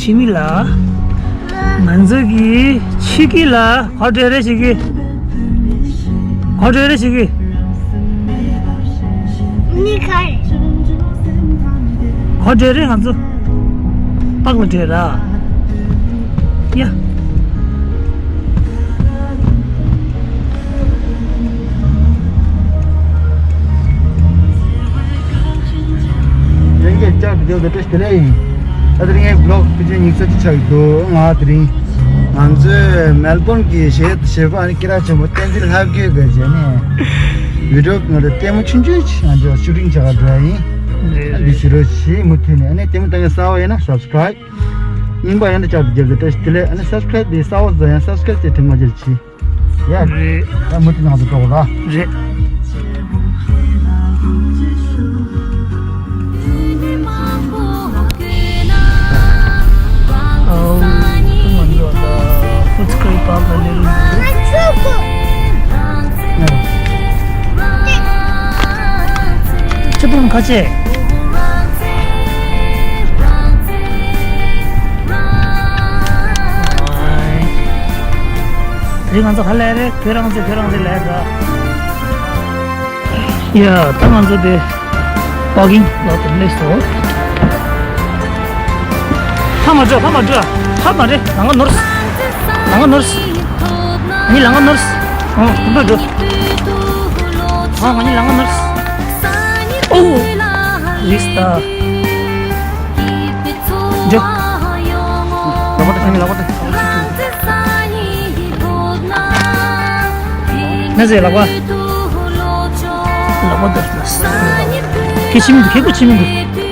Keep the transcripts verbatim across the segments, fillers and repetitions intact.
ཅི་མི་ལ། ང་ཚོ་གི་ཆི་གི་ལ་གོ་འདྲེ་རེ་ཞིག་གི་གོ་འདྲེ་རེ་ཞིག་གི་ནི་ཁ་རེ། གོ་འདྲེ་རེ་ང་ཚོ་པགས་ལ་འདྲེ་ར། ཡ། ལྷན་རྒྱས་བཅར་དུ་བསྡད་པ་བཀྲ་ཤིས་བདེ་ལེགས་ཡིན། ཨ་དེ་རིང་ངའི་བློག་ཕལ་ཆེར་ཉིན་གསར་ཅིག་ཆགས་ཡོད་འདུག་ང་དེ་རིང་ང་ཚོའི་མེལ་བོན་གྱི་གཞས་གཞས་པ་ཨ་ནི་སྐད་གྲགས་ཆེན་པོ་བསྟན་འཛིན་ལྷ་རྒྱལ་གྱི་རྗེས་ནས་བི་ཌིའོ་ང་ཚོ་ལྟད་མོ་ཆུང་ཆུང་ཅིག་ང་ཚོ་ཤུ་ཊིང་བྱ་ག་འགྲོ་ཡ་ཡིན། རེད་ཨ་འདི་རེད། ཞུ་རོགས་བྱེད། མུ་མཐུད་ནས་ཨ་ནི་ལྟད་མོ་ལྟ་མཁན་གསར་པ་ཡིན་ན་སབ་སི་ཀ་རའིབ། རྙིང་པ་ཡང་ན་བཅར་དུ་བརྒྱབ་སྟེ་བཀྲ་ཤིས་བདེ་ལེགས། ཨ་ནི་སབ་སི་ཀ་རའིབ་དེ་གསར་པ་བཟོ་ཡང་སབ་སི་ཀ་རའིབ་ཅེས་དྲན་མ་བརྗེད་ཅིག་ཡ། རེད། ད་མུ་མཐུད་ནང་དུ་འགྲོ་དགོས་ར། རེད། ཨའོ། ང་ཚོ་ད་ཧུད་ཀ་རི་པཱག་ལ་སླེབས་རེད། ཅི་ཕོན་ཁ་ཆེ། དེ་རིང་ང་ཚོ་ག་ལ་རེད། བོད་རང་བཙན་བོད་རང་བཙན་ལ་ཡ། ད་ང་ཚོ་དེ་པར་ཀིང་ལོ་ཊི་ལ་སླེབས་སོང་། ཧ་མ་འགྲོ་ཧ་མ་འགྲོ། ཧ་མ་རེད། ལང་ཀ་ནོར། ལང་ཀ་ནོར། ཨ་ནི་ལང་ཀ་ནོར། ཨོ་འདི་འགྲོ། ཨོ་ང་གཉིས་ལང་ཀ་ནོར། ཨོ། རིས་ད། འགྲོ། ལག་པ་ད་ཁྱེད་ལག་པ་ད། ན་ཟེ་ལག་པ། ལག་པ་ད། ཁྱེད་ཕྱི་མི་འདུག་ཁྱེད་ཁོ་ཕྱི་མི་འདུག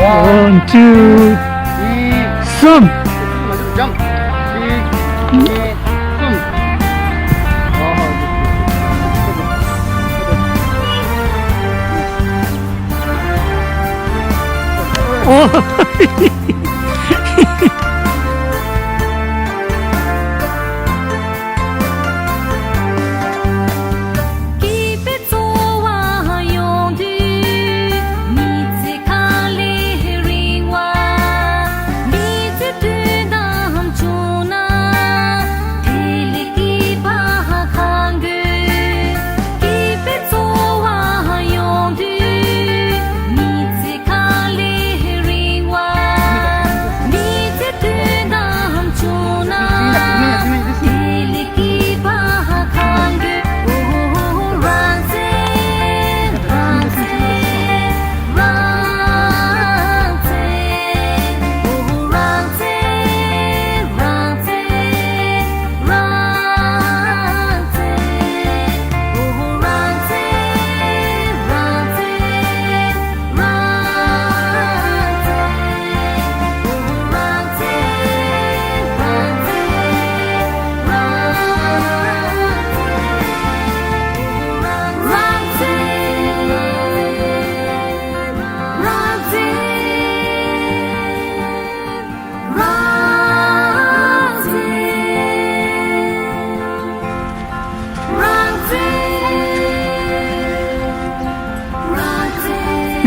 One, two, གསུམ། ཨོ། འདི་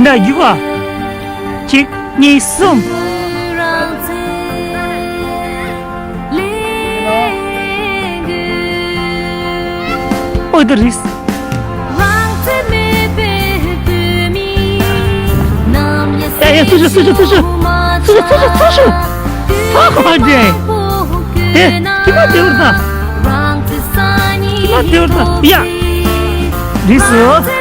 འདྲ་རྒྱུག་པ། གཅིག་གཉིས། གསུམ། ཨོ་དེ་རིས། ཡ་ཡ་སུ་ཞུ་སུ་ཞུ་སུ་ཞུ། སུ་ཞུ་སུ་ཞུ་སུ་ཞུ། ཧ་ཧ་ཧ་ཇེ། དེ་ཁྱི་མ་དེ་བར་ད། ཁྱི་མ་དེ་བར་ད། ཡ། རིས་སུ།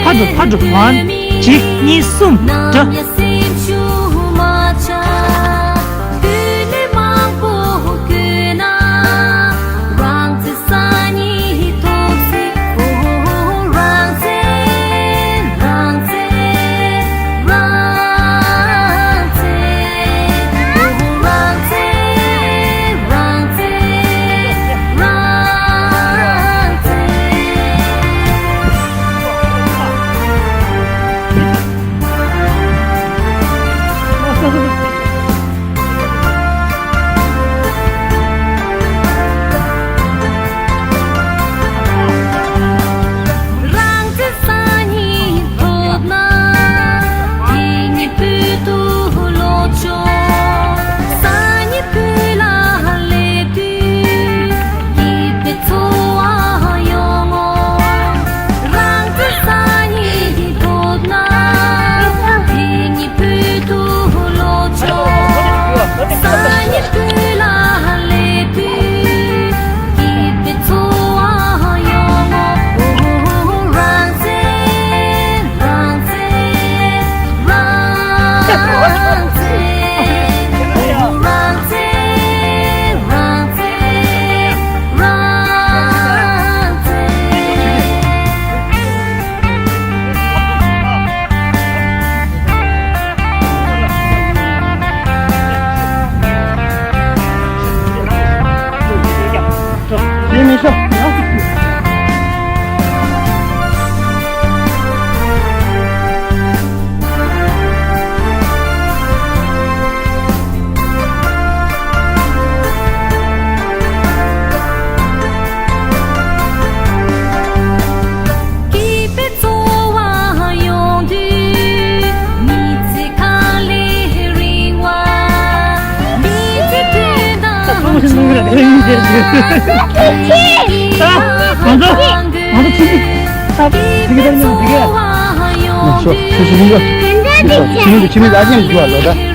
ཕ་འགྲོ་ཕ་འགྲོ། ཝན། གཅིག་གཉིས། གསུམ། འགྲོ། ང་ཚོ་ང་ཚོ་ཕྱི་ཨ་ཕྱི་གི་ད་ཉོ་ཕྱི་གི་ཡ། ཤོ་ཤོ་ཤོ་ཤོ་ཤོ་ཤོ་ཤོ་ཨ་ཅན་འགྱུར་བ་ལོ་ད།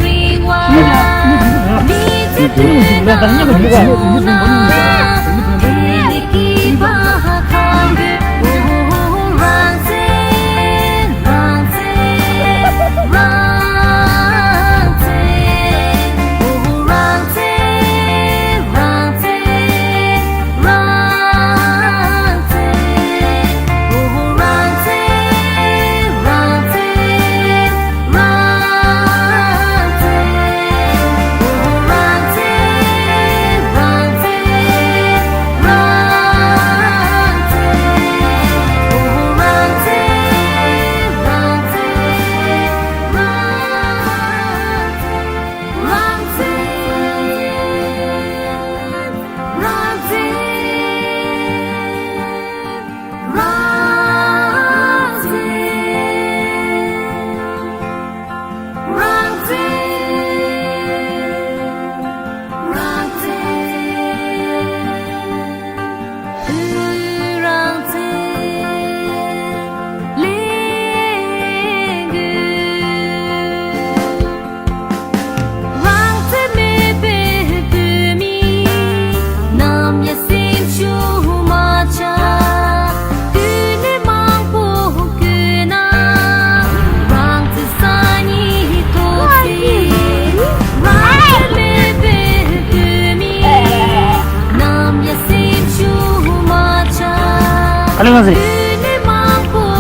ཨ་ལེ་ང་ཟེར།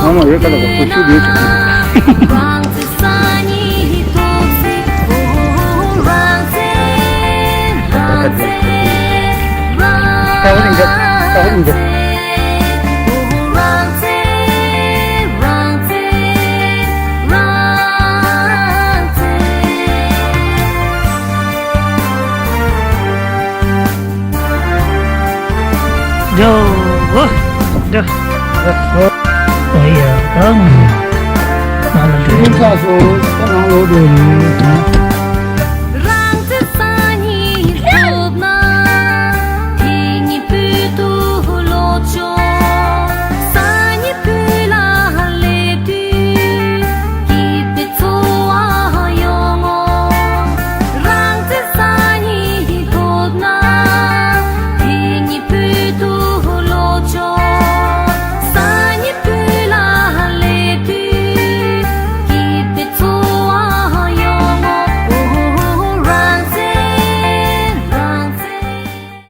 ཨ་མ་ཡོད་ག་ལ་ག་ཁོ་ཤུ་ཡོད་ཅིག་ཀ་བ་རིང་ག་ཀ་བ་རིང་ག་འགྲོ། འགྲོ། ཨོ་ཡ་ད་ང་ལ་འགྲོ། ཁྱེད་ཚོ་ནང་ལོགས་འགྲོ་ཡིན།